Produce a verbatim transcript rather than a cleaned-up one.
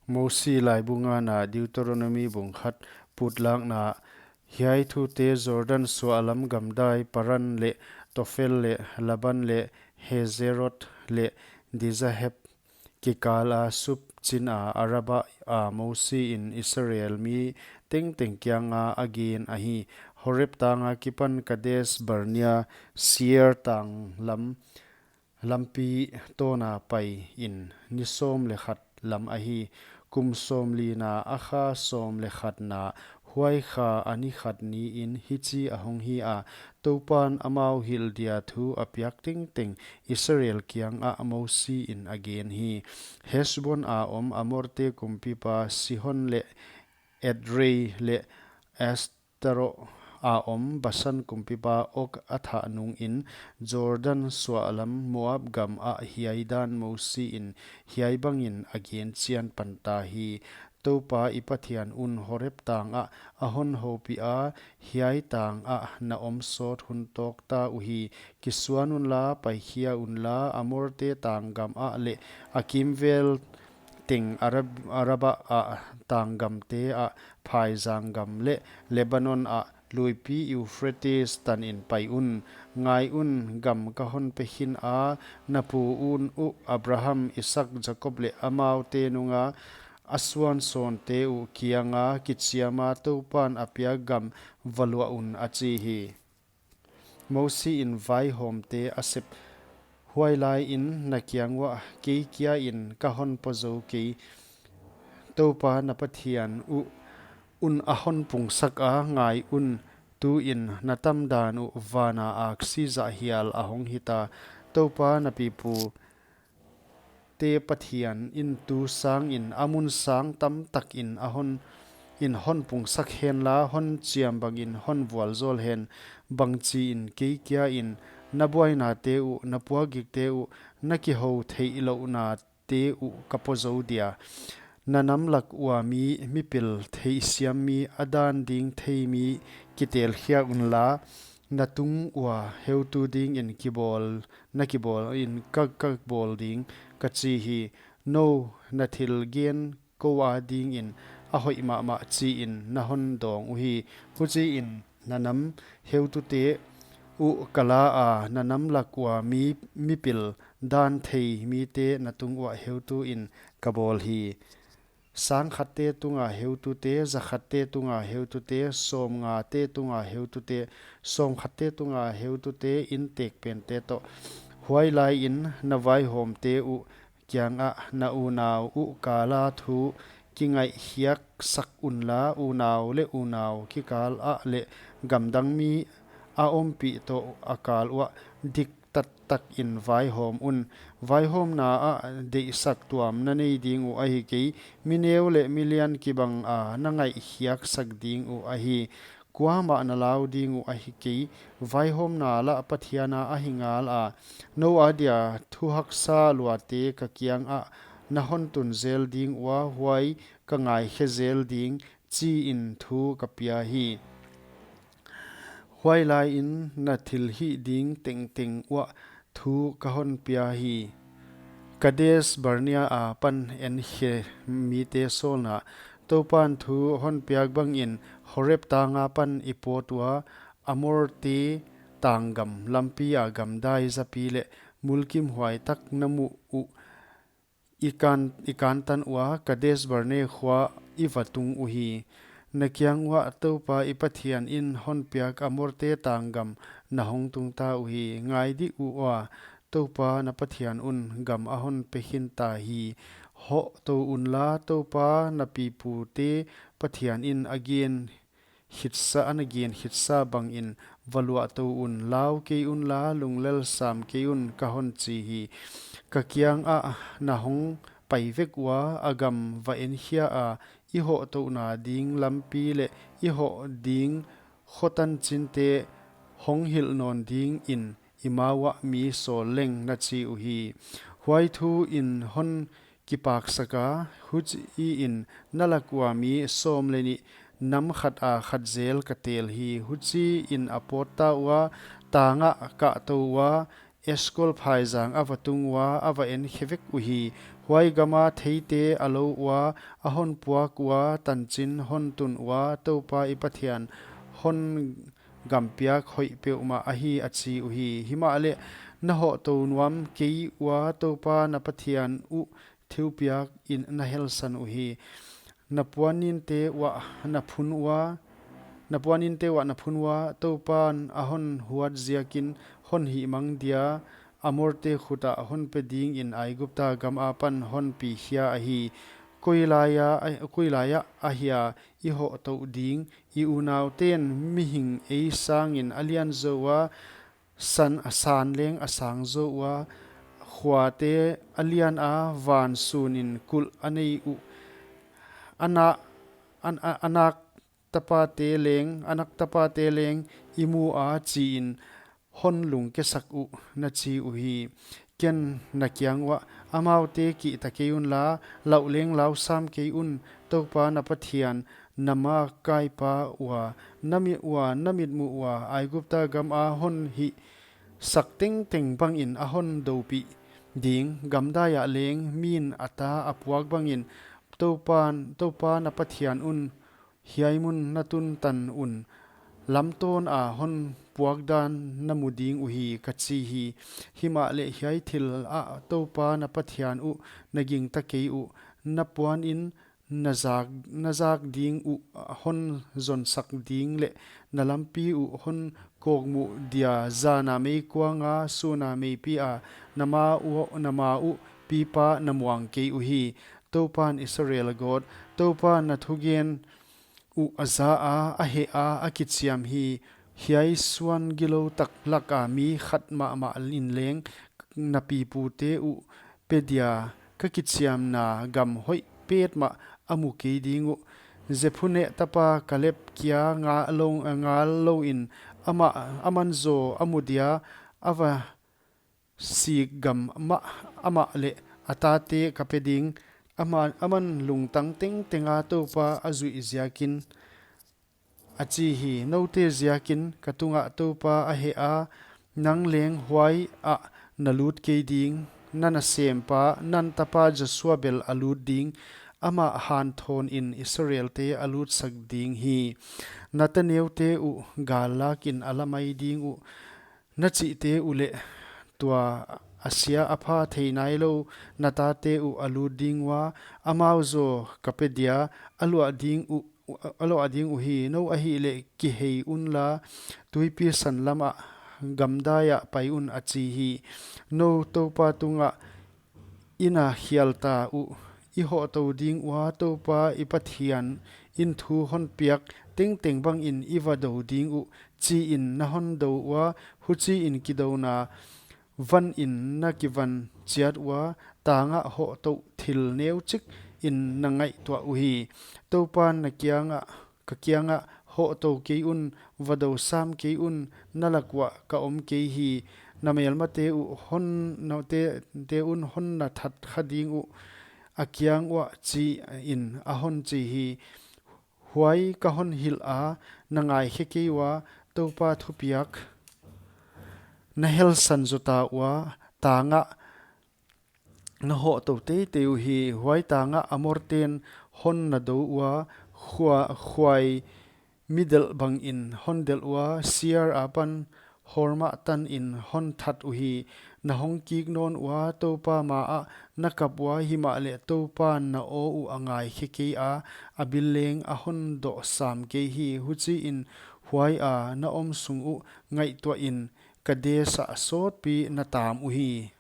Mosi laibu ngana, Deuteronomi bung khat, putlakna. Hiai thute Jordan suahlam gamdai Paran leh Tophel leh Laban leh Hazeroth leh Dizahab kikala Suf china Arabah a Mosi in Israel mi tengteng kianga a gen ahi. Horeb tang akipan Kades Barnea, Seir tang lam lampi tawna pai in ni sawm leh khat lam ahi. Kum sawmlina a kha sawm leh khatna, huai kha a ni khat niin hichi ahong hi a, Toupan amau hilh dia thu a piak tengteng Israel kiangah Mosi in a gen hi. Hesbon a om Amorte kumpipa Sihon leh Edrei leh Ashtaroth a om Basan kumpipa Og a thah nungin Jordan suahlam Moab gamah hiai dan Mosi in hiai bangin a gen chian panta hi. Toupa i Pathian un Horeb tangah a hon houpih a, hiai tangah na om sawt hun tawk ta uhi. Kisuan unla, paikhia unla, Amorte tang gamah leh a kimvel teng Arab-, Arabah a tang gamte ah, phaizang gam leh Lebanon ah luipi Euphrates tanin pai un. Ngai un, gam ka hon pe khin a, na pu un uh Abraham, Isaak, Jakob leh amaute nunga a suansawnte uh kianga kichiama Toupan a piak gam va luah un, a chi hi. Mosi in vaihawmte a sep. Huailai in na kiang uah kei kia in ka hon pua zou kei, Toupa na Pathian uh un a hon pungsak a, ngai un, tuin na tamdan uh vana aksi zah hial a hong hita. Toupa na pipu te Pathian in tu sangin a mun sang tamtakin a hon, in hon pungsak henla, hon chiam bangin hon vualzawl hen. Bangchiin kei kia in na buainate uh, na puakgikte uh, na kihou theihlouhnate uh ka pua zou dia? Na nam lak ua mi, mipil theihsiam mi, a dan ding thei mi kitelkhia unla, na tung ua heutu dingin kibawl, na kibawl in ka, ka bawl ding, ka chi hi. Nou na thil gen kou adingin a hoih mahmah chiin na hon dawng uhi. Huchiin na nam heutute uh ka la a, na nam lak ua mi, mipil dan thei mite na tung uah heutu in ka bawl hi. Sangkhatte tunga heutute, zakhatte tunga heutute, sawmngate tunga heutute, sawmkhatte tunga heutute, intekpente toh. Huailai in na vaihawmte uh kiangah na unau uh kala thu kingaihkhiaksak unla, unau leh unau kikal ah leh gamdang mi a ompih toh a kal uah dik taktakin vaihawm un. Vaihawmna ah deihsak tuam na nei ding uh ahi kei, mi neu leh mi lian kibanga na ngaihkhiaksak ding uh ahi. Kuamah na lau ding uh ahi kei, vaihawmna lah Pathiana ahi ngala. Nou adia thu haksa luate ka kiangah na hon tun zel ding ua, huai ka ngaikhe zel ding, chiin thu ka pia hi. Huailai in na thilhih ding tengteng uah thu ka hon pia hi. Kades Barnea apan enkhe mite sawlna. Toupan thu hon piak bangin Horeb tanga pan i pawt ua, Amorte tang gam lampi a gamdai zapi leh mulkimhuai tak na muh uh i kan, i kantan ua, Kades Barnea khua i va tung uhi. Na kiang uah Toupa i Pathian in hon piak Amorte tang gam na hong tungta uhi. Ngai dih uh ua, Toupa na Pathian un gam a hon pe khinta hi. Hoh tou unla, Toupa na pipute Pathian in a gen khitsa, ana gen khitsa bangin va luah tou un. Lau kei unla, lunglel sam kei un, ka hon chi hi. Ka kiangah na hong pai vek ua, a gam va enkhia a, i hoh touhna ding lampi leh i hoh ding khotan chinte hong hilh nawn dingin i ma uah mi sawl leng, na chi uhi. Huai thu in hon kipaksak a, huchiin na lak ua mi sawm leh nih nam khat a khat zel ka tel hi. Huchiin a pawt ta ua, tangah kah tou ua, Eshkol phaizang a va tung ua, a va en khe vek uhi. Huai gama theite a lou ua, a hon puak ua, tanchin hon tun ua, Toupa i Pathian hon gampiak hoih peuhmah ahi, a chi uhi. Himahleh na hohtou nuam kei ua, Toupa na Pathian uh thilpiak in na helsan uhi. Na puanninte uah na phun ua, na puanninte uah na phun ua, Toupan a hon huat ziakin hon hihmang dia, Amorte khut ah hon pe dingin Aigupta gam apan hon pikhia ahi. Koi laia, koi laia ahia i hohtou ding? I unauten mihing ei sangin a lian zou ua, san, san leng a sang zou ua, khuate a lian a, van sunin kulh a nei uh, Ana, an, a, Anak tapate leng, Anak tapate leng i mu a, chiin hon lungkesak uh, na chi uhi. Ken na kiang uah, amaute kihta kei unla, lauh leng lau sam kei un, Toupa na Pathian na makaipa ua, na mi ua, na mitmuh ua, Aigupta gam a hon hihsak tengteng bangin a hon doupih ding, gamdai ah leng min a ta a puak bangin, Toupan, Toupa na Pathian un hiai mun na tun tan un, lamtawn a hon puak dan na mu ding uhi, ka chi hi. Himahleh hiai thil ah Toupa na Pathian uh na gingta kei uh, na puanin na zak, na zak ding uh hon zonsak ding leh na lampi uh hon kawkmuh dia, zana meikuang a, suna meipi a na ma uh, na ma uh pipa na muang kei uhi. Toupan Israel a gawt, Toupan na thugen uh a za a, a heh a, a kichiam hi. Hiai suan gilou tak laka mi khat mahmah in leng na pipute uh pe dia ka kichiamna gam hoih petmah a mu kei ding uh. Jephunne tapa Kaleb kia nga lou, ngal louin amah, aman zaw a mu dia a va sik gam mah amah leh a tate ka pe ding, ama, aman lungtang tengteng a Toupa a zuih ziakin, a chi hi. Noute ziakin ka tungah Toupa a heh a, nang leng huai ah na lut kei ding, na nasempa Nun tapa Joshua bel a lut ding, amah hanthawnin Israelte a lutsak ding hi. Na taneute uh gal lakin a la mai ding uh, na chihte uh leh tua a sia a pha thei nailou na tate uh a lut ding ua, amau zaw ka pe dia a luah ding uh, a luah ding uhi. Nou ahihleh kihei unla, tuipi san lam ah gamdai ah pai un, a chi hi. Nou Toupa tungah i na khial ta uh, i hohtou ding ua Toupa i Pathian in thu hon piak tengteng bangin i va dou ding uh, chiin na hon dou ua, huchiin kidouna vanin na kivan chiat ua, tangah hohtouh thil neuchik in na ngaihtuah uhi. Toupan na kiangah, ka kiangah, hohtou kei un, va dou sam kei un, na lak uah ka om kei hi. Na melmate uh hon, na te, te un hon na that kha ding uh, a kiang uah, chiin a hon chi hi. Huai ka hon hilh a, na ngaikhe kei ua, Toupa thupiak na helsan zou ta ua, tangah na hohtou teitei uhi. Huai tangah Amorten hon na dou ua, khua, khuai mi delh bangin hon delh ua, Seir apan Hormah tanin hon that uhi. Na hong kik nawn ua, Toupa maah na kap ua, himahleh Toupan na aw uh a ngaikhe kei a, a bil leng a hon doh sam kei hi. Huchiin huai a na om sung uh ngaihtuahin Kades ah sawtpi na tam uhi.